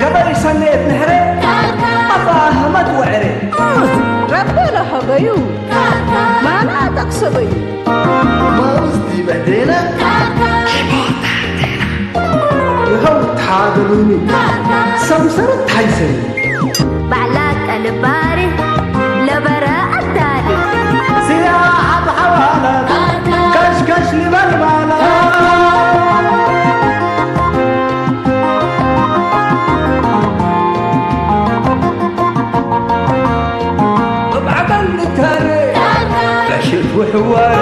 ገበሪ ሰነየት ምሕረ ኣፋህመት ወዕረ ረበለ ሀበዩ ማና ጠቅሰበዩ ማውስቲ በዴነ ይኸው ተሓደሉኒ ሰምሰረት ሓይሰኒ ባዕላ ቀልባሪ ለበረ ኣዳሊ ስያ ኣብ ሓዋላ ከሽከሽ ንበልባላ ብዓቀል ንታረ ዕሽት ውሕዋረ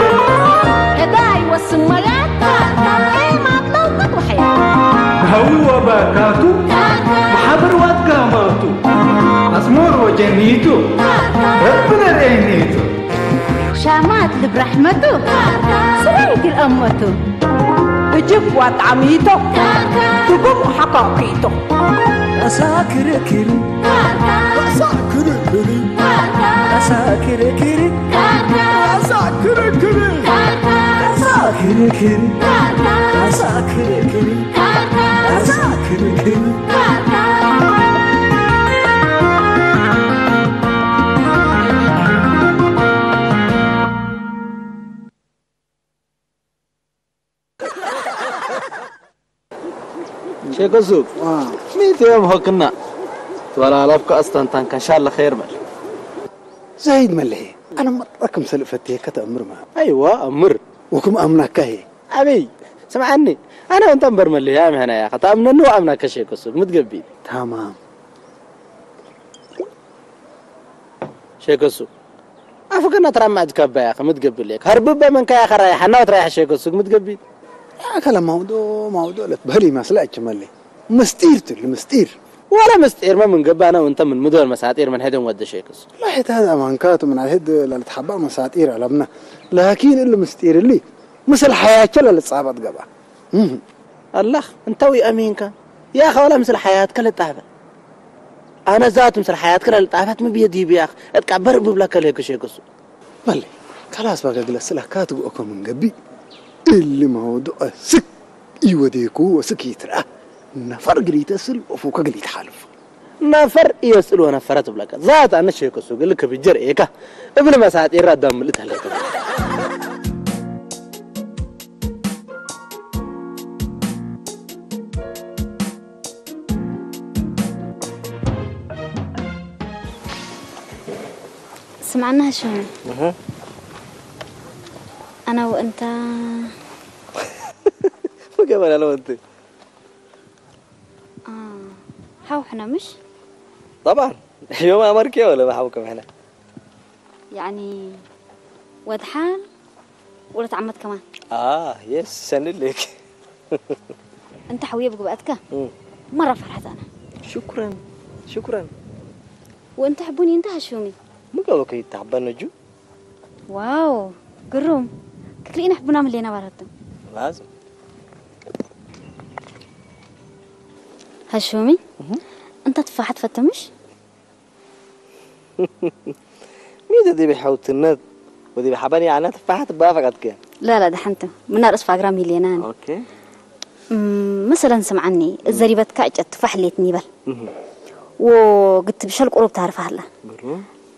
ዕዳ ይወስን መያት ዒማት ለውቅት ውሐያ ሃዊ ወባካቱ ማሓብር ዋትጋማቱ ኣስመሮ ጀኒቱ ረብነ ሬኒቱ ሻማት ልብራሕመቱ ስራይት ልአመቱ እጅብ ዋጣዕሚቶ ትጉም ሓካኪቶ ኣሳ ክርክር ኣሳ ክርክር ኣሳ ክርክር ኣሳ ክርክር ኣሳ ክርክር ኣሳ ክርክር ኣሳ ክርክር ሸኮሱ ሚእቲ እዮም ሆክና ትበላለፍካ ኣስተንታንካ ሻለ ኸይር በል ዘይድ መለሄ ኣነ መረክም ሰልእ ፈትየካ ተእምር ማ ኣይዋ እምር ወክም ኣምናካ ሄ ኣበይ ስምዓኒ ኣነ እንተ እምበር መለሄ ኣምሕና እያ ከተኣምነኒ ወኣምናካ ሸኮሱ ምትገቢ ታማም ሸኮሱ ኣፉ ገና ትራማዕጅ ካባያ ከምትገብለይ ከርብበ መንካያ ከራይ ሓናወት ራይ ሓሸ ገሱ ግምትገቢ ያከለ ማውዶ ማውዶ ለት በህል ይመስላ እችመለይ ምስጢር ትል ምስጢር ولا ምስጢር ما من قبانا وانت من مدور مساطير من هدم ود شيكس لا حتى هذا ما انكات من عهد لا تحبا مساطير علمنا لكن اللي مستير اللي مثل حياتك لا تصابت قبا ኣላኽ እንታዊ ኣሚንካ ያኸ ዋላ ምስል ሓያትከ ለጣፈ ኣነ ዛት ምስል ሓያትከ ለልጣፈት ምብየ ዲብያኽ እጥቃ በርብ ብብላ ከለክሸ ክሱ በል ካላስ ባጋ ግለስ ስላካ ትግኦ ከምን ገቢ እሊ ማውዱቀ ስክ ይወዴኩ ወስክ ይትርአ ነፈር ግሊተ ስል ወፉከ ግሊተ ሓልፉ ነፈር እየስእልዎ ነፈረ ትብለካ ዛት ኣነ ሸየከሱ ግል ክብጀር እየካ እብል መሳጢራ ኣዳምልእ ተለከ ስምዓና ሸሙ ኣና ወእንታ መገበላ ለወንቲ ሓውሕና ምሽ طبعا يوم أمريكا ولا بحوكم احنا يعني ወድሓን ወለት ዓመት ከማን اه يس سنلك እንተ ሓውየ ብግብኣትካ መራ ፈርሓት ኣነ ሽኩረን ሽኩረን ወእንተ ሕቡኒ እንተ ሃሽሚ ምገበ ከይተሓበን ነጁ ዋው ግሩም ክክልኢና ሕቡና ምሌና ባራትም ላዝም ሃሽሚ እንተ ትፋሓት ፈትምሽ ميزة دي بحوتنات ودي بحباني عنها تفاحة تبقى فقط كده لا لا ده حنتم من رأس فاقرا مليونان اوكي أمم، مثلا سمعني الزريبة كعجة تفاح ليت نيبل وقلت بشل قروب تعرف هلا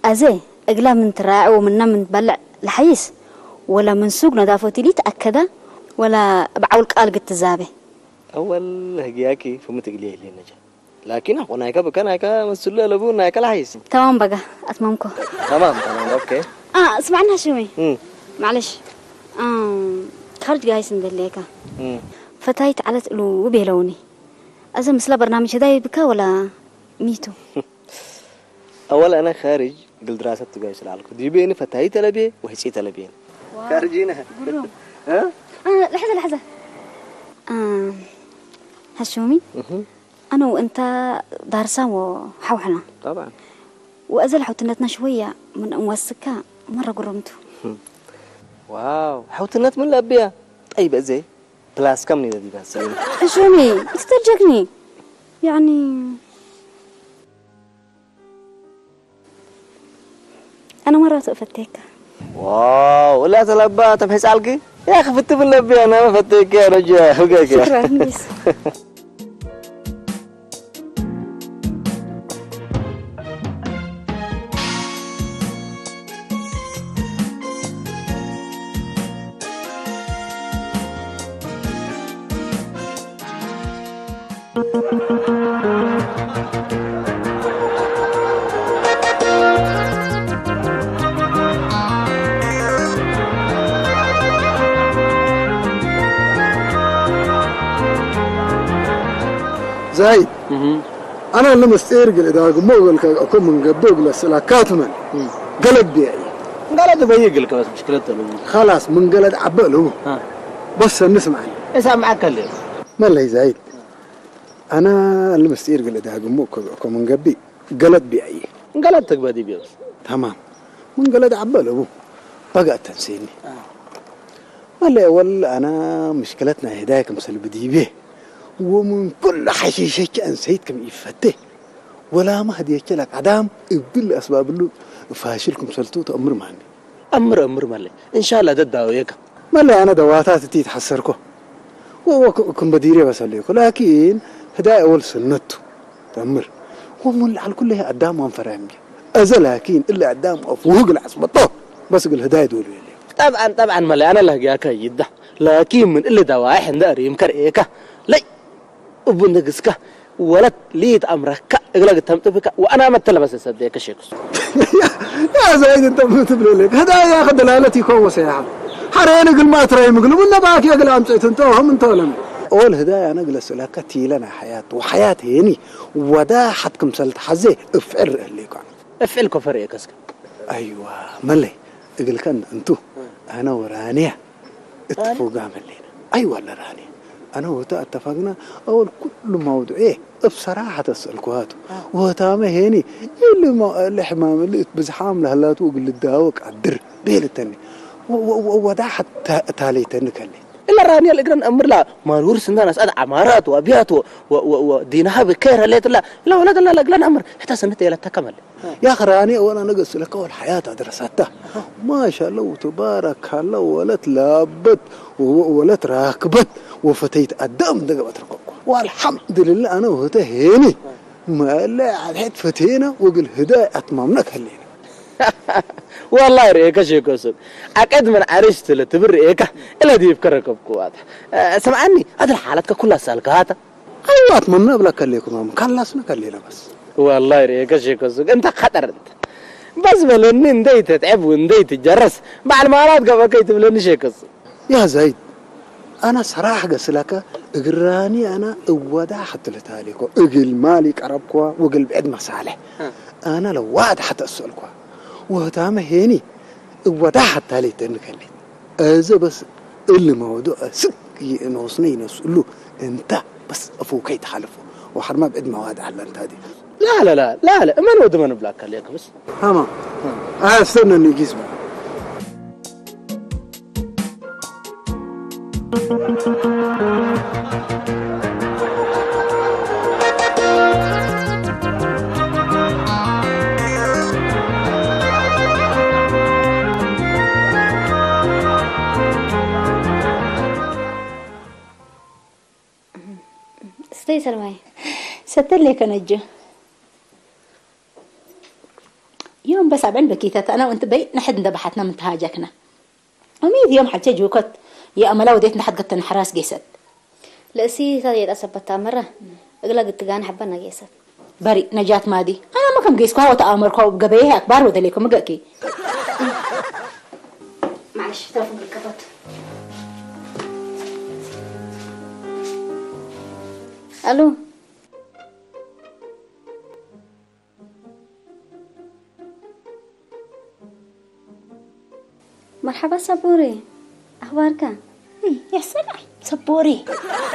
أزي أقلا من تراع ومنا من تبلع لحيس ولا من سوق نظافة لي تأكد ولا بعول قال قلت زابي أول هجياكي فمتقلي لي نجا ላኪን ኣኾ ናይካ ብከ ናይካ መስሉ ኣለቡ ናይካ ላሓይስ ተማም በጋ ኣትማምኮ ተማም ተማም ኦኬ አ ስማዕና ሽመይ እም፣ ማዕለሽ ካርጅ ጋይስ እንደለካ እም። ፈታይት ዓለት እሉ ቤለውኒ እዚ ምስላ በርናምጅ ህዳይ ብካ ወላ ሚቱ ኣወል ኣነ ካርጅ ግልድራሰት ትጋይ ስላልኩ ዲቤኒ ፈታይት ተለቤ ወህፂ ተለቤን ካርጂነ ጉሩም እ? አ፣ ለሕዘ ለሕዘ አ፣ ሃሽሚ እህ ኣነ ወእንታ ዳርሳን ወሓውሕና طبعا ወእዘል ሓውትነትና ሽወያ ምን እንወስካ መረ ጉርምቱ ዋው ሓውትነት ምን ለብያ ጠይብ እዘ ፕላስ ከም ኒ ለቢባ ስለ ሕሹሚ እስተርጀክኒ ያኒ ኣነ መራ ተፈቴካ ዋው እላ ተለባ ተምሕጻልኪ ያ ክፍት ምን ለብያ ናመ ፈቴካ ረጃ ህገከ ሽክራን ቢስ ዛይድ፣ ኣነ ንምስጢር ግል እዳ ግሞ እብለካ እኮ ምንገብእ እብለ ስላካ ትመን። ገለድ ቢያ እዩ። ገለድ በይ ግል ከበስ ምሽክለት ተሉ። خلاص፣ ምን ገለድ ዓበ እልቡ። በስ ንስማዕ። እሳምዓካ ኣለኹ። መለይ ዛይድ፣ ኣነ ንምስጢር ግል እዳ ግሞ እኮ ምንገብእ ገለድ ቢያ እዩ። ገለድ ተግባዲ ቢያስ። تمام። ምን ገለድ ዓበ እልቡ። በጋ ተንሴኒ። መለይ ወል ኣነ ምሽክለት ናይ ህዳይ ክምሰል ብዲቤ። ومن كل حشيشة أنسيت كم إفتة. ولا ما هديك لك عدام إبل أسباب له فاشل كمسلتو تأمر ماني. أمر أمر ملي. إن شاء الله دد داويك. ملي أنا دواتات تي تحسركو. وكم بديري بس اللي يقول. لكن هدايا أول سنته. تأمر. ومن على كل هي أدام وان فرامي. أزل لكن إلا أدام أفوق العصبة. بس قل هدايا دول يلي. طبعًا، طبعًا ملي. أنا لهجاك يده. لكن من إلا دوايح نداري يمكر إيكا. لي. እቡ ንግስካ ወለት ሊት ኣምረካ እግላ ግተምጥፍካ ወኣና መተለበሰ ሰደከ ሸክሱ። يا زايد، أنت ما تبلي لك. هدايا أخذ دلالتي كو وسيحة. حرين قل ما ترى مقلب ولا باك يقل أمسيت أنت هم أنت ولا من. أول هدايا أنا أقول لك تيلنا حياة وحياة هيني. ودا حد كم سلت حزي افعل اللي كان. افعل كفر يا كسك. أيوة، ملي. أقول كان أنتو. أنا ورانيا. اتفقنا ملينا. أيوة، لا راني. أنا وتا اتفقنا أول كل موضوع إيه بصراحة تسأل كواتو. وتامه هيني اللي ما اللي حمام اللي بزحام لهلاتو قل الداوك عدر بيلتني. ودا حتى تالي تنكلي. إلا رانيا الإقران أمر لا ما نور سندان أسعد عمارات وأبيات و- و- و- ودينها بكير هليت لا لا ولا لا الإقران أمر حتى سنة إلى تكمل. يا أخي راني وأنا نقص لك أول حياة درستها. ما شاء الله وتبارك الله، ولت لابت و- ولت راكبت وفتيت قدام دقبت ركبك. والحمد لله أنا وهتا هيني. ما لا عاد فتينا وقل هداية أتمامنا كلينا. والله ريكا شيكو سوق. أكيد من عرشت لتبر ريكا. إلا ديب كركب كواتا. سمعني، هذا الحالات كلها سالكاتا. أيوة، أتممنا بلا كليكم، أم كلاسنا كلينا بس. والله ريكا شيكو سوق. أنت خطر أنت. بس بلوني نديت تعب ونديت جرس. بعد ما رات قبل كي تبلوني شيكو سوق. يا زايد، أنا صراحة قلت لك، إقراني أنا أودا حتى لتاليكو، إقل مالي قربكوا وقل بعد مصالح. أنا لو واحد حتى أسألكوا. وهتام هيني، أودا حتى لي تنكلي. إذا بس اللي موضوع سك ينوصني ينوصلو، أنت بس أفو كي تحلفه. وحرمة بعد مواد على أنت هذه. لا، لا، لا، لا، لا، من ود من بلاك عليك بس. تمام. آه، استنى نجيز بقى. استي سلماي. ستلي كنجو. يوم بس أبعن بكيتة أنا وأنت بي نحد ندبحتنا من تهاجكنا. أميد يوم حتى جوكت يا أملا وديت نحد قد تنحراس جيست. لأسي ثانية أسبت تامرة. أقلا قد تقان حبنا جيست. بري نجات مادي. أنا ما كم جيس كوا وتأمر كوا بقبيه أكبر ودليكم مقاكي. معلش، تلفون بالكفت. ألو. مرحبا صبوري، أخبارك؟ يا سلام صبوري.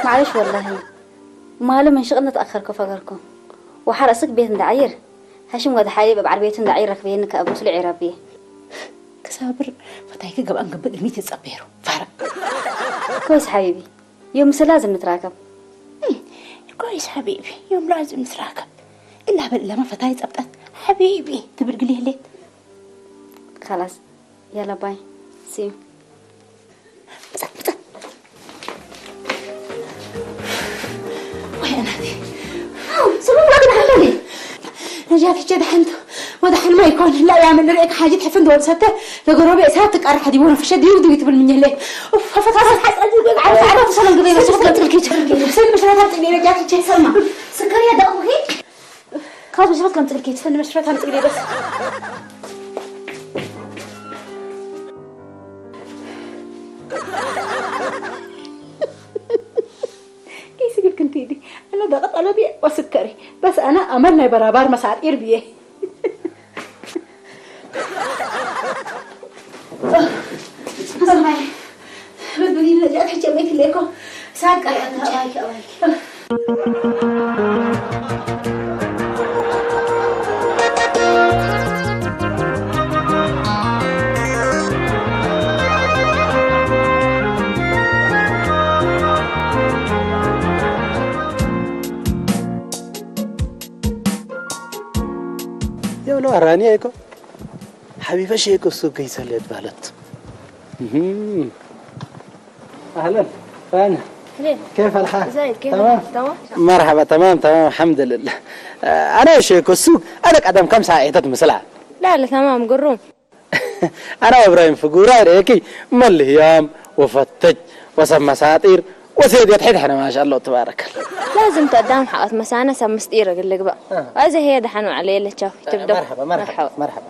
معلش والله، ماله من شغلنا تأخركو فقركو. وحرسك بيت ندعير. هشم قد حالي ببعر بيت ندعير ركبينك أبو سلعي ربي. كسابر فتايك قبل أن قبل الميت يتصبيرو فارق. كويس حبيبي، يوم سلازم نتراكب. كويس حبيبي، يوم لازم نتراكب. إلا بل لما فتاي تبطت حبيبي تبرق ليه ليه. خلاص، يلا باي. سيو. وين هذه؟ سلام عليكم حبيبي. نجاتي جد حنتو. وضحن ما يكون لا يعمل رئيك حاجة تحفن دول ستة. لقرابي ساعتك أرحدي وانا في شدي ودي تبل من يلي. أوف، ففتحت حسن. عرف عرف سلام قبيل سوق تلكي تلكي. سلم ታጥቢ ረጃት ይቼ ሰማ ስከር ያዳኹኺ ካብ ዝፈት ከም ጽልኬት ፈን መሽፈት ኣምጽእ በስ كيسقف كنتيدي أنا ضغط على بيه وسكري بس أنا أمرنا برابر مساعد إير بيه ሰማይ ብድብኒ ለጃት ሕቸ ቤት ሌኮ ሳቀ يا ولو رانيا يكو حبيبة شيكو سوق يسلي بالت أهلا رانيا كيف الحال؟ زايد كيف تمام؟ تمام؟ مرحبا تمام تمام الحمد لله أنا شيكو السوق أنا قدم كم ساعة تتمسلع لا لا تمام قروم ኣነ እብራሂም ፍጉራ ርእኪ መልህያም ወፈተጅ ወሰብ መሳጢር ወሴት የትሒድ ሕነ ማሻ ኣላሁ ተባረከ ላዝም ተዳም ሓቐት መሳነ ሰብ ምስጢር እግል ልግባእ ኣዘ ህየ ደሓን ውዕለ የለ ቻው ይትብዶ መርሓባ መርሓባ መርሓባ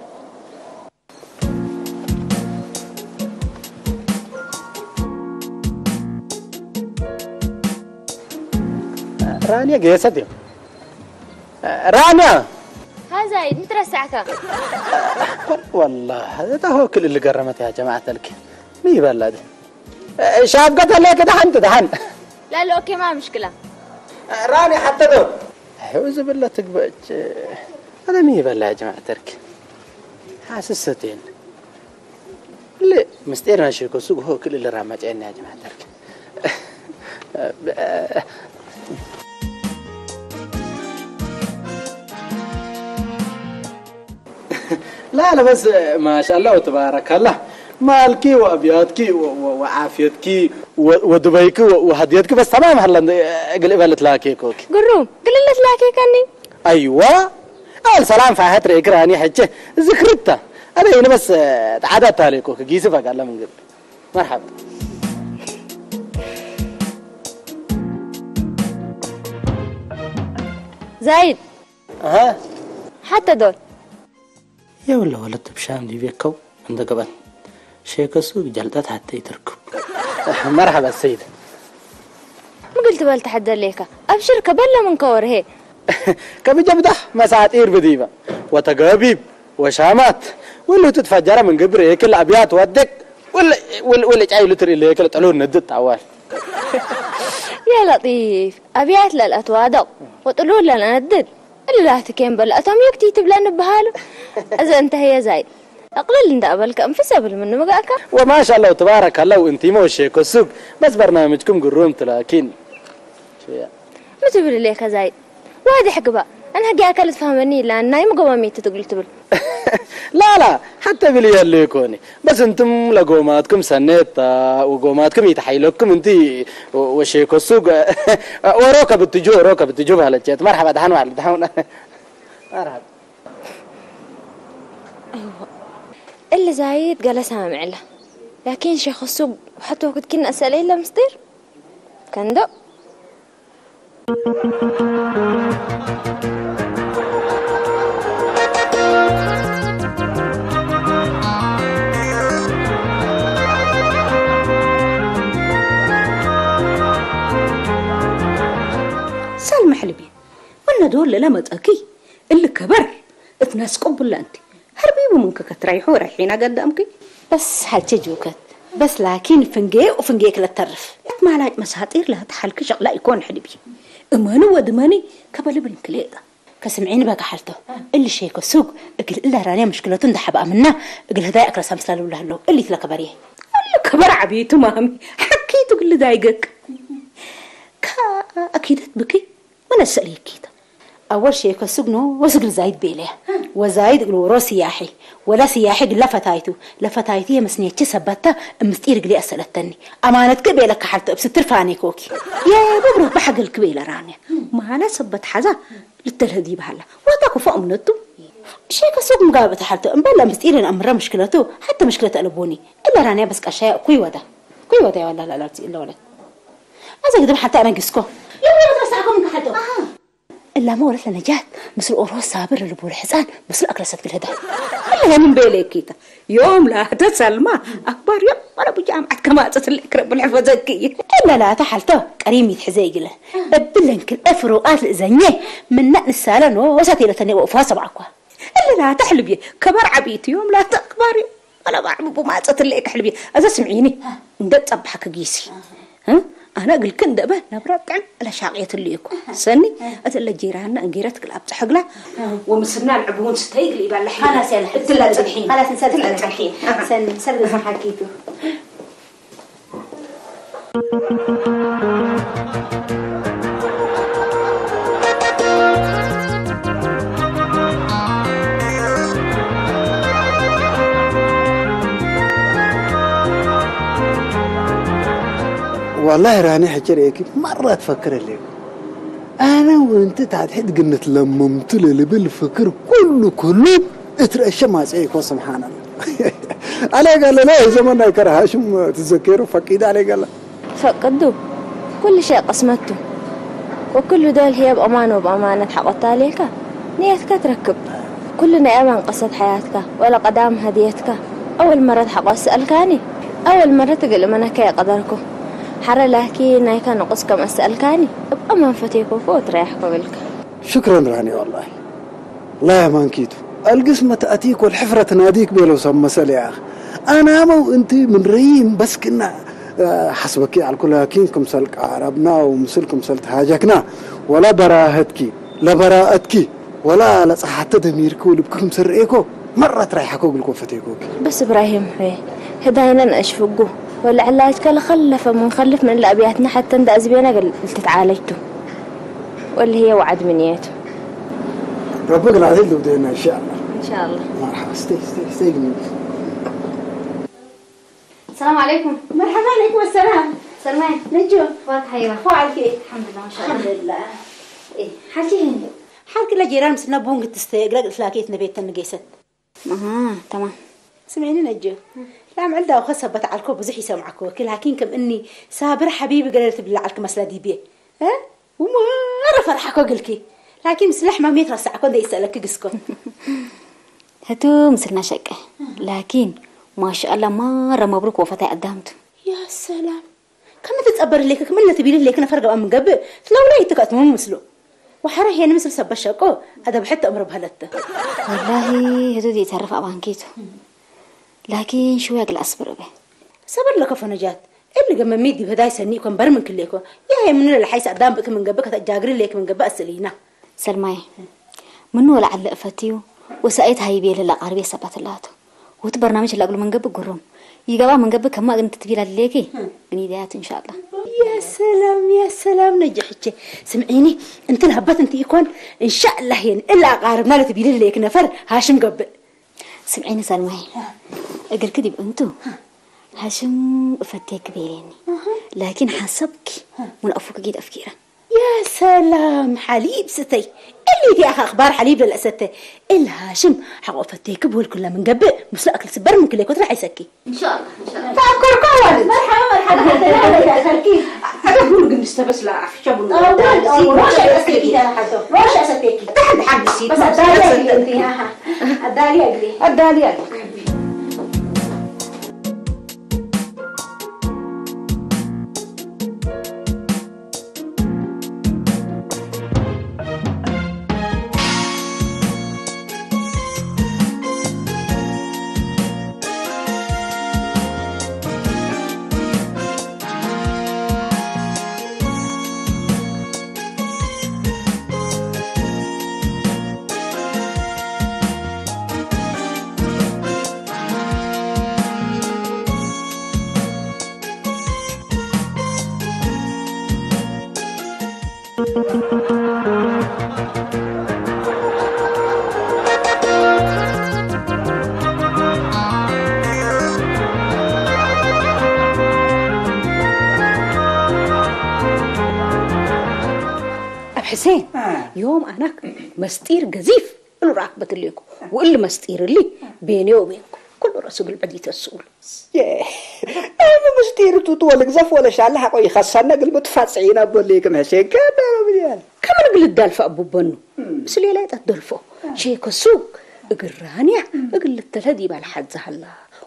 ራንየ ገየሰት እዮም ራንያ ሃዛይ ምትረሳዕካ والله እታ ሆክል እልገረመት ያ ጀማዓት ተልኪ ምን ይበላ ሻብቀት ኣለክ ደሓን ደሓን لا لا اوكي ما مشكلة ራንያ ሓተዶ ሕው ዝብለ ትግበች ኣነ ምን ይበላ ጀማዓት ተልኪ ሓስሰቴን ل ምስጢር ናሽኮ ሱግ ሆ ክልል ራማጫ ያ ጀማዓት ተልኪ لا لا بس ما شاء الله وتبارك الله مالكي وأبياتكي و- و- وعافيتكي و- ودبيكي و- وهديتكي بس تمام هلا قل إبالة لاكي كوكي قروم قل لت لاكي كني أيوة أول سلام فاهت ريك راني حجة ذكرتها أنا هنا بس تعادت عليكو كيسي فقال من قبل مرحبا زايد أها حتى دول يا ولا ولد بشام دي بيكو عند قبل شيكسو جلدت حتى يتركب مرحبا السيد مقلت بل تحدى ليك أبشر كبل من كور هي كبجبده مساطير بديبة وتقابيب وشامات واللي تتفجر من قبر هيك الأبيات ودك واللي واللي واللي جاي لتر اللي هيك الطلول ندت عوال يا لطيف أبيات للأتوادق وطلول للأندد اللي لا تكين بل أتم يكتي تبلن بهالو إذا أنت هي زايد أقلل أنت أبلك أنفس أبل من مقاك وما شاء الله تبارك الله وانتي موشي كسوك بس برنامجكم قروم تلاكين شوية ምትብል ኢለ ከዛይ ዋዲ ሕግባ ኣነ ሕጊ ኣካል ትፈህመኒ ኢላ ናይ ምጎባሚ ትትግል ትብል ላላ ሓተ ብል የለ ይኮኒ በስ እንትም ለጎማትኩም ሰኔታ ወጎማትኩም ይተሓይለኩም እንቲ ወሼኮሱ ወሮ ከብትጁ ወሮ ከብትጁ ባለቸት መርሓባ ደሓን ዋል ደሓን መርሓባ እሊ ዛይድ ገለ ሳምዕላ ላኪን ሼክ ሱብ ሕቶ ክትኪን ኣሰለ የለ ምስጢር ከንዶ ሰልሚ ሕልቢ ወነ ዶል ለመጸኪ እሊ ከበር እትነስቆ ብለ እንቲ ሀርቢቡ ምንከ ከትረይሑ ረሒና ገዳምኪ በስ ሀልቸ ጅውከት በስ ላኪን ፍንጌ ወፍንጌ ክለተርፍ እት ማላጭ መሳጢር ለህት ሐልኪ ሸቅላ ኢኮን ሕልቢ እመኒ ወድመኒ ከበልብል እንክሌጣ ከስምዒኒ በካ ሐልቶ እሊ ሼኮ ሱግ እግል እለ ራንያ ምሽክለቱ እንደ ሐብኣ ምና እግል ህዳይ ኣክረሳ ምስላ ልብሉ ህለው እሊ ትለ ከበርየ እሊ ከበር ዓብይቱ ማሚ ሐኪቱ ግል ዛይገክ ከአኪደት ብኪ ወነሰል የኪታ ኣወል ሼኮ ሱግ ኖ ወስግል ዛይድ ቤለያ ወዛይድ እግል ወሮ ስያሒ ወላ ስያሒ ግላ ፈታይቱ ለፈታይቱ የመስኔች ሰበታ እምስጢር እግል ኣሰለተኒ ኣማነትክ ቤለካ ሓልተ እብ ስትር ፋኔ ኮኪ የብብሮ ባሕገልክ ቤለ ራንያ ማላ ሰበት ሓዛ ልተልህድ ይበሃላ ዋታ ኩፎ እምነቱ ሼኮ ሱግ ምጋብእ ተሓልተ እምበል እምስጢር የንኣምረ ምሽክለቱ ሓተ ምሽክለት ኣለቦኒ እለ ራንያ በስ ቀሻያ ኩይ ወዳ ኩይ ወዳ የዋላ ላላልቲ እለ ወለት ኣዘ ግድም ሓልተ ኣነጊስኮ ላማ ወለት ለነጃት ምስሉ ኦሮ ሳብር ልቡር ሕፃን ምስሉ ኣክለ ሰብ ግልህዳ። ኣለ ምን ቤለ ኪታ ዮም ላተ ሰልማ ኣክባር ዮም ወላ ቡጃ ኣምዓት ከማጽት ልክረብል ሕፈዘኪ። እለ ላተ ሓልቶ ቀሪም ይትሕዘ ይግለ እብለን ክል እፍሩቃት ልእዘኘ ምና ንሳለ ኖ ወሳት የለተኔ ወእፋ ሰብዓኳ። እለ ላተ ሕልብየ ከበር ዓብይቲ ዮም ላተ ኣክባር ዮም። ኣነ ባዕሉ ብማጸት ለይ ክሕልቢ። እዛ ስምዒኒ። እንደ ጸባሕክ ጊሲ። እ? ኣነ እግልክ እንደ በ ነብረ ጥዕም ለሻቅየት ለይኩ። ሰኒ እተ ለጂራና እንጌረት ግል ኣብጽሐግላ። ወምስና ልዕቡን ስተይ ግል ይባላ። خلاص يلا እትላ ጽብሒ። خلاص نسال እትላ ጽብሒ። ሰኒ ሰል ሓኪቱ። والله راني حجر ايكي مرة تفكر اللي انا وانت تعتحد قلت لما امتلي لبل فكر كله كله اترشى ما سيكو سبحان الله. عليك الله لا زمان كره هاشم تذكره فقيد عليك الله. ፈቅዱ ኩሉ ሸይ ቅስመቱ ወኩሉ ዶል ህየ ብእማን ወብኣማነት ሓቆታ ኣልየልካ ንየትካ ትረክብ። ኩሉ ናይ ኣማን ቅሰት ሓያትካ ወለ ቀዳም ሃድየትካ ኣወል መረት ሓቆ ኣስኣልካኒ ኣወል መረት እግል እመነካ የቀደርኩ ሓረ ላኪ ናይካ ንቁስ ከም ኣስኣልካኒ እብ ኣማን ፈቴኮ ኮ ትረያሕ ኮበልካ። شكرا راني والله. لا يا مانكيتو. القسمة تأتيك والحفرة تناديك بيلو سم مسألة يا أخي. أنا مو أنت من ريم بس كنا ሓስበኪ ኣልኩ ላኪን ክምሰል ቃረብና ወምስል ክምሰል ተሃጀክና ወላ በራሀትኪ ለበራአትኪ ወላ ለጸሓተ ደሚርኪ ወልብኪ ክምሰል ርእኮ መረት ራይሓኮ ግልኮ ፈቴኮኪ። بس إبراهيم حوي هداينا نأشفقو ولا علاج كلا خلف من خلف من الأبيات نحت تندأز بينا قل تتعالجتو ولا هي وعد من ياتو. ربك العزيز لو دينا إن شاء الله. إن شاء الله. مرحبا استي استي استي. السلام عليكم. مرحبا عليكم السلام. سلمي. نجو. فات حيوة. فو عليك إيه؟ الحمد لله ما شاء الله. الحمد لله. إيه. حالك هندي. حالك لا جيران مسنا بونج تستيقرا قلت لك إيه نبيت نقيست. أها تمام. سمعيني نجو. لا معلدا وخسبت على الكو بزح يسمعكو كل هاكين كم إني صابر حبيبي قال تبلع عليك مسلا دي بيه. ها؟ ومرة فرحكو قلكي. لكن مسلح ما ميت رسعكو دي يسألك قسكو. هتو مسلنا شك. لكن ما شاء الله مرة مبروك وفتاة قدامته. يا سلام. كم تتصبر لك كم إلا تبيل لك نفرق من قبل. لو لا يتكأت مو مسلو. وحرا هي نمسل سبشكو. هذا بحتى أمر بهلته. والله هتو دي تعرف أبانكيتو. لكن شو يقل أصبر به. صبر لك فنجات. اللي قم ميدي بهداي سنيكم برمن كليكو. يا هي من الحيس أدام بك من قبك تجاقري ليك من قبك أسلينا. سلماي. منو لعل أفتيو وسأيت هاي بيه للا قاربي سبات اللاتو. وتبرنامج لقلو من قبك قروم. يقبا من قبك كما قلت تبيل ليكي. بنيديات إن شاء الله. يا سلام يا سلام نجحتي. سمعيني انت الهبت انت يكون إن شاء الله ين إلا قاربنا لتبيل ليك نفر هاشم قبل. سمعيني سلماي. أقول كدي بأنتو. هاشم أفتيك بيليني. لكن حسبك من أفوك جيت أفكيرا. يا سلام حليب ستي. اللي دي أخ أخبار حليب للأستة. الهاشم حق أفتيك بول كلها من قبل مسلا أكل سبر من كل كتر حيسكي. إن شاء الله إن شاء الله. تأكل كوالد. مرحبا مرحبا. أنا أقول قد نستبس لا عفشة بول. روش أستيكي أنا حتى روش أستيكي. تحت حد السيد بس. الدالية أقلي أنت ياها. الدالية أقلي. الدالية أقلي. ኣብ ሕሴን ዮም ኣናክ መስጢር ገዚፍ እሉ ረኣክበት እሌኩ። ወእሊ መስጢር እሊ ቤንዮ ቤንኩ ኩሉ ረሱ ግልበድ ይተስኡሉ። የ-፣ እብ ምስጢር ቱቱ ወልግዘፍ ወለሻለ ሐቆ ይኸሰነ ግልቡ ትፋጽዒና ቦሌ ክም ሕሴን ከበረ ብልያል። ከምን ግልዳልፈ ኣቡበኑ። ስሌላ ይጠደልፎ። ሼከ ሱቅ እግር ራንያ እግል ልተለድ ይባል ሓዛሃላ።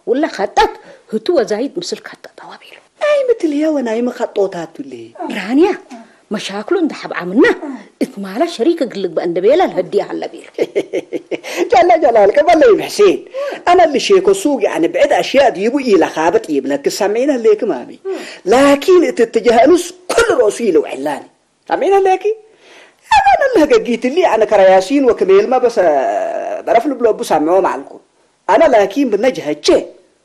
ውላ ካጣት ህቱ ወዛይድ ምስል ካጣጣዋ ቤሉ። ኣይ ምትልያ ወናይ መኻጦታቱሌ። ራንያ መሻክሉ እንደ ሓብዓምና እትማላ ሸሪክ እግል ልግበእ እንደ ቤላ ልህድያ ሃለ ቤሉ። ጃላ ጃላ ልቀበለይ ሕሴን። ኣነ ልሼኮ ሱቅ ያኒ ብዕድ ኣሽያ ዲቡ ኢላ ኻበጥ ይብለክ ሰሚዕና ሌክ ማሚ። ላኪን እቲ እትጀሃኑስ ኩሉ ሮሱ ይልውዕላኒ። ሳሚዕና ኣለኪ? ኣባን ኣለህ ገጊትሊ ኣነ ከራ ያሲን ወክሜልማ በሰ በረፍ ልብሎ ቡ ሳምዖ ማልኩ። ኣነ ላኪን ብነጅ ሀቼ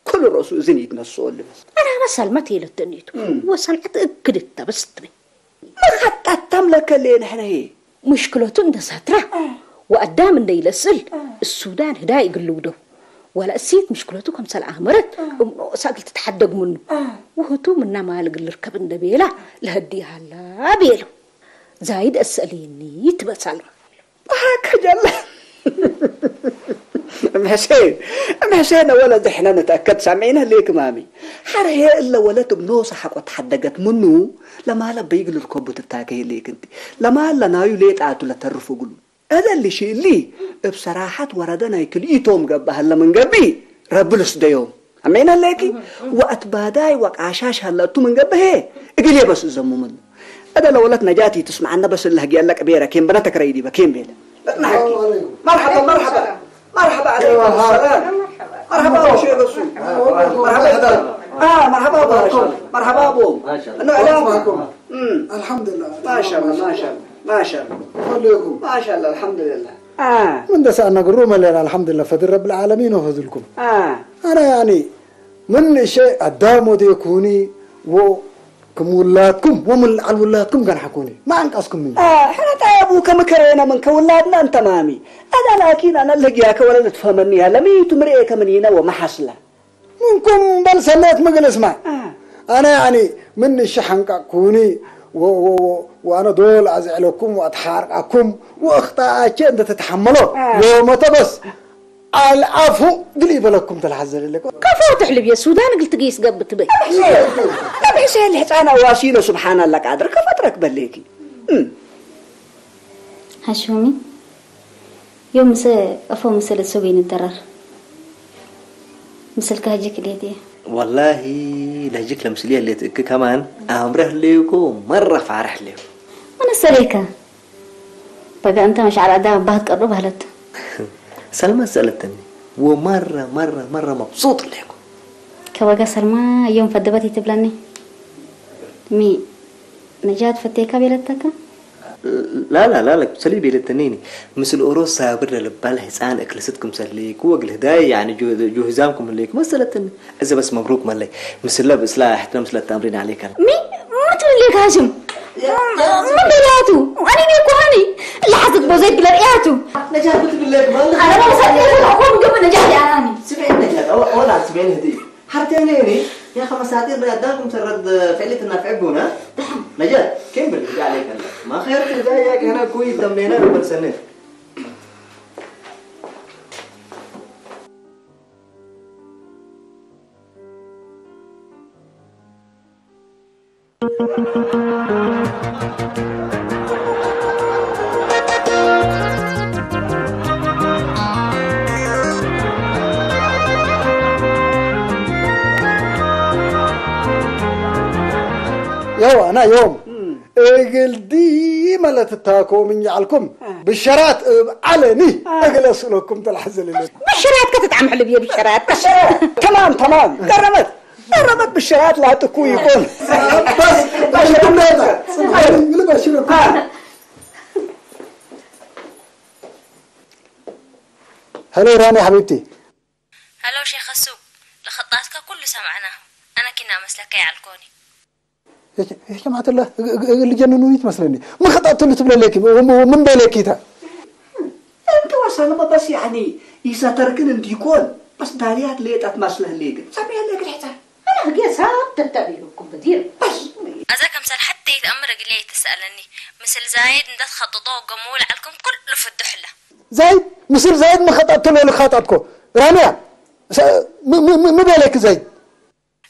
ኩሉ ሮሱ እዝን ይትነስኦ ልበስ። ኣና በሰልመት የለተኒቱ እም። ወሰንዐት እግድ ተበስትበ። መኸጣታም ለከሌ ንሕነሄ። ሙሽክለቱ እንደ ሳትራ ወአዳም እንደ ይለስል እሱዳን ህዳ ይግልውደው። ወላ እሲት ምሽክለቱ ከምሰል ኣመረት እምኖ ሳግል ትተሓደግ ምኑ። ውህቱ ምና ማልግ ልርከብ እንደ ቤላ ለህዲ ሃላ ቤሉ። ዛይድ እሰሊኒ ትበሳል። በሃከ ጀለ። እም ሕሴን፣ እም ሕሴን ወለ ዝሕነ ንተአከድ ሳሚዕነ ሌክ ማሚ። ሐርሄ እለ ወለት እብ ኖሰ ሐቆ ተሐደገት ምኑ፣ ለማለ በይግ ልርከቡ ትታከ ሌክ እንቲ። ለማለ ናዩ ሌጣቱ ለተርፉ ግሉ። እለ ልሽእሊ እብ ሰራሐት ወረደ ናይ ክልኢቶም ገብእ ሀለ ምን ገብእ፣ ረቢ ልስደዮም። ኣሜን ሀለኪ? ወአትባዳይ ወቃሻሽ ሀለ እቱ ምን ገብእ ሄ፣ እግል የበስ እዘሙ ምኑ። እደ ለወለት ነጃት ይትስምዓነ በስ እለ ህግየ ለቅ ቤረ ኬን በነ ተክረይ ዲበ ኬን ቤለ። በጥናሐኪ። ሰላም አለይኩም። መርሐባ፣ መርሐባ። መርሐባ አለይኩም ሰላም። መርሐባ አቡ ሼህ በሱ። መርሐባ ይታል። አ፣ መርሐባ አቡ ሀሽም። መርሐባ አቡ። ማሻአላህ። እነ ዕላም። ማሻአላህ። እም። አልሐምዱሊላህ። ማሻአላህ፣ ማሻአላህ፣ ማሻአላህ። ከሌኩም። ማሻአላህ፣ አልሐምዱሊላህ። አ። ምን ደሳ አናግሩ መለና አልሐምዱሊላህ ፈድል ረብል ዓለሚን ወፈዝልኩም። አ። አና ያኒ ምን ሸይ አዳም ወዴኩኒ ወ ክም ውላድኩም ወምን ለዓል ውላድኩም ገንሐኩኒ። ማ አንቃስኩም ምኒ? አ፣ ሕነ ጣየቡ ከምከረየና ምን ከውላድና እንተ ማሚ። አዳ ላኪን አነ ለጊያከ ወለ ልትፈህመኒ ያለ ሚቱ ምርኤከ ምን ይነ ወመሐስለ። ምንኩም በል ሰነት ምግል እስማዕ። አ። አነ ያኒ ምን እሺ ሐንቃቅኩኒ ወ-፣ ወ-፣ ወ-፣ ወአነ ዶል አዝዕለኩም ወአትሓርቃኩም ወእኽጣአቼ እንተ ተተሐመሎ አ። ዮመተ በስ አልዓፉ ግል ይበለኩም ተልሓዘለለኩም። ከፎ ትሕልብ የሱዳን እግል ትግይስ ገብእ ትበይ። ነብሕሰ፣ ነብሕሰ ልሕፃን አዋሲነ ሱብሓናላ ቃድር ከፈጥረክ በሌኪ። እም። ሐሹሚ፣ ዮም ምሰ እፎ ምሰል እሱብ ይንደረር። ምስልከ ህጅክ ሌት እየ። ወላሂ ለህጅክ ለምስልየ ሌት እክ ከማን አምረህ ሌኮ መረ ፋረሕ ሌኮ። መነ ሰሌከ? በጋ እንተ መሻዕር አዳም አባህ ትቀርቡ ባህለቱ። ሰልማ ሰለተኒ ወመረ መረ መረ መብሱጥ ሌኮ። ከበጋ ሰልማ እዮም ፈደበት ይትብለኒ። ሚ ነጃት ፈቴካ ቤለተካ? ላላ ላላ ሰሊ ቤለተኒኒ። ምስል ኦሮ ሳብር ለልባል ህፃን እክልስት ክምሰሌኩ ወግል ህዳይ ያኒ ጁ-፣ ጁ ህዛም ክምሌኩ መሰለተኒ። እዚ በስ መብሩክ መለይ። ምስለ ብእስላ ሕትነ ምስለ ተምሪን ዓሌከ። ሚ? ምን ትብሌክ ሃሽም? ምን ቤላቱ? አኒ ቤኩ ሃኒ። ለሐሰት ቦዘይ ብለርያቱ። ነጃት ብትብሌክ ማለት አነ በሰት የፈለኩም ገብ ነጃት ያናኒ። ስሜን ነጃት፣ ወላ ስሜን ህዲ። ሐርቴኔ እኔ፣ ያኸ መሳጢር ለአዳም ክምሰል ረድ ፍዕሊ ትናፍዕቡና። ነጃት፣ ኬን ብርግዳ ዓሌከ። ما خير كده يا كهنا كوي تمنينا بالسنة. يوا أنا يوم. እግል ዲመ ለትታከው ምን ጀዐልኩም አ። ብሸራት እብ ዐለኒ አ። እግል አስእለኩም ተልሐዘ ለለ። ብሸራት ከትጥዓም ሕልብ እየ ብሸራት። ብሸራት። ተማም፣ ተማም። ገረመት። ገረመት ብሸራት ላትኩ ይኮን። በስ፣ በሽረት። አ። ሄሎ ራኒ ሐቢብቲ። ሄሎ ሼኽ ሱብ፣ ለኸጣትካ ኩሉ ሰምዐና። አነ ኪና መስለካ ይዐልኮኒ። يا ج-، يا جماعة الله، እ-፣ እ-፣ እ-፣ ልጀንኑኒ ትመስለኒ። ምን ኸጣትሉ ትብለለኪ? ምን በለኪ እታ? እንተ ወሰንመ በስ ያኒ ይሰተርክን እንዲኮን፣ በስ ዳልያት ሌጣት ማስለህ ሌግን። ሰሚዐ ሌግን ሕፃን። አነ ህጌ ሳብ ተተቢሉኩም በዲር። በስ። አዛ ከምሰል ሐቴ ይትአምር እግልየ ይትሰአለኒ። ምስል ዛይድ እንተ ትኸጥጦ ገሙ ለዐልኩም ኩሉ ፍዱሕ እለ። ዛይድ? ምስል ዛይድ ምን ኸጣትሉ ልኻጣትኮ? ራንያ፣ ሰ-፣ ም-፣ ም-፣ ም-፣ ምን በለኪ ዛይድ?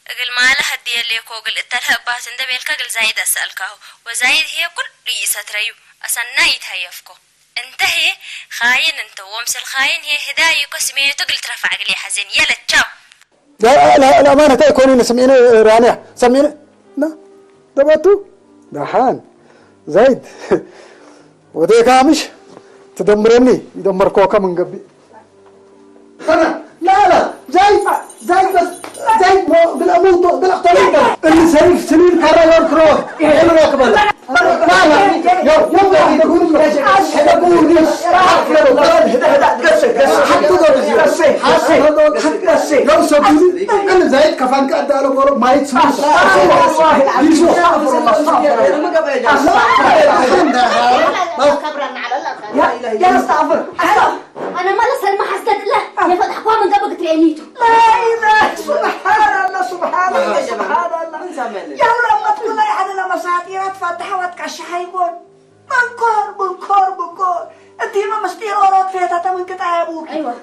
እግል ማለ ሀድየ ሌኮ እግል እተልሀ እባት እንደ ቤልከ እግል ዛይድ አሰአልካሁ። ወዛይድ ህዬ ኩሉ ኢሰትረዩ። ኣሰናይ ይትሃየፍኮ። እንተ ሄ ኻይን እንተ ወምስል ኻይን ሄ ህዳይ እኮ ስሜቱ ግል ትረፋዕ ግል ይሓዘን። የለ ቻው። لا لا لا ما نتاي كوني نسمعيني رانيا سمعيني. لا دبتو دحان زايد وديك مش تدمرني يدمركوك من قبل. لا لا زايد زايد بس زايد بالاموت بالاقتراب. اللي سيف سنين كان يركض يقبل. يا استغفر. أنا ما لسه ما حسدت له. يا فتح قوام من قبل قلت لي نيتو. لا إله، سبحان الله، سبحان الله، سبحان الله. يا ولد، ما تقول لي حدا لما ساعات يرات فتح واتكشح يقول. منكور منكور منكور. أنت ما مستير وراك فيها تاتا من قطع أبوك. أيوة.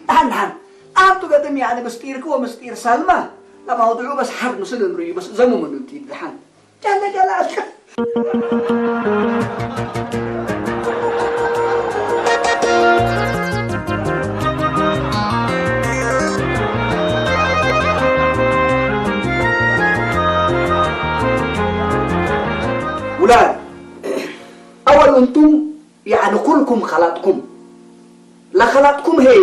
دحن دحن. أنتو قدم يعني مستيرك ومستير سلمى. لما وضعوا بس حرب مسلم ريو بس زمو من أنت دحن. جل جلالك. ولاد، أول أنتم يعني كلكم خلطكم. لخلطكم هي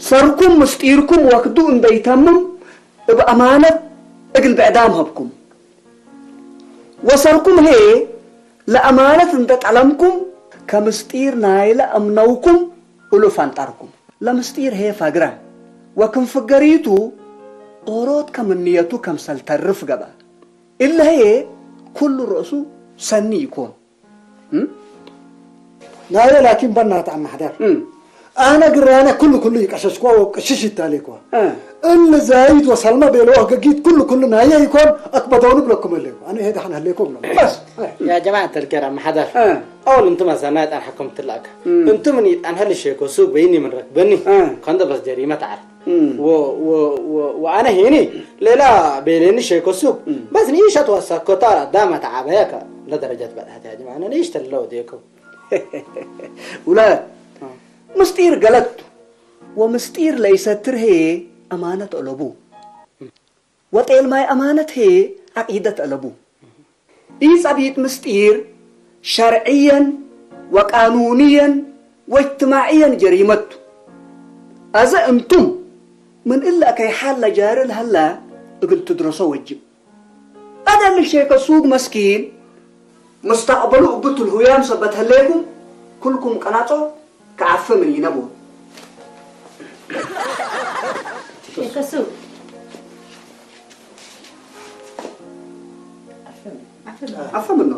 ሰርኩም ምስጢርኩም ወክዱ እንበይተምም እብ ኣማነት እግል ብዕዳም ሀብኩም። ወሰርኩም ህዬ ለኣማነት እንተ ጠለምኩም ከምስጢር ናይለ እምነውኩም እሉ ፈንጠርኩም። ለምስጢር ህዬ ፈግረ ወክም ፍገሪቱ ኦሮት ከም ንየቱ ከምሰል ተርፍ ገብአ። እለ ህዬ ኩሉ ርእሱ ሰኒ ኢኮን። ናየ ላኪን በናት ኣማሕዳር ኣነ ግራነ ኩሉ ኩሉ ይቀሸሽኳ ወቅሽሽ ይታሌኳ እለ ዛይድ ወሰልማ ቤለዋ ገጊት ኩሉ ኩሉ ናየ ይኮን ኣክበደውኒ ብለኩም ኣለኩ ኣነ ሄደ ሓን ህሌኮ ብሎ يا جماعة الكرام محضر أول أنتم أصلا أنا حكمت لك أنتم من أنا هل الشيء كسوق بيني من رك بني كنت بس جريمة تعرف و و و وأنا هني ሌላ ቤሌኒ ሸይኮ ሱብ በስ ንኢሸት ወሰኮታ ዳመ ተዓበየ ለደረጀት በጽሐት ያ ጀማዓ ንኢሽተ ለወዴኮ ውላድ ምስጢር ገለቱ ወምስጢር ለይሰትር ህዬ ኣማነት ኦለቡ ወጤል ማይ ኣማነት ህዬ ዓቂደት ኦለቡ ኢጸቢጥ ምስጢር ሸርዕየን ወቃኑንየን ወእጅትማዕየን ጀሪመቱ። አዘ እንቱም ምን እለ ከይሓለ ጃሪ ለሀለ እግል ትድረሶ ወጅብ። አደም ሼከ ሱግ መስኪን ሙስተቅበሉ እብ ትልሁያም ሰበት ህሌኩም ኩልኩም ቀናጾ ከዓፈ ምን ይነቡ። ሼከ ሱግ ዓፈ ምኖ።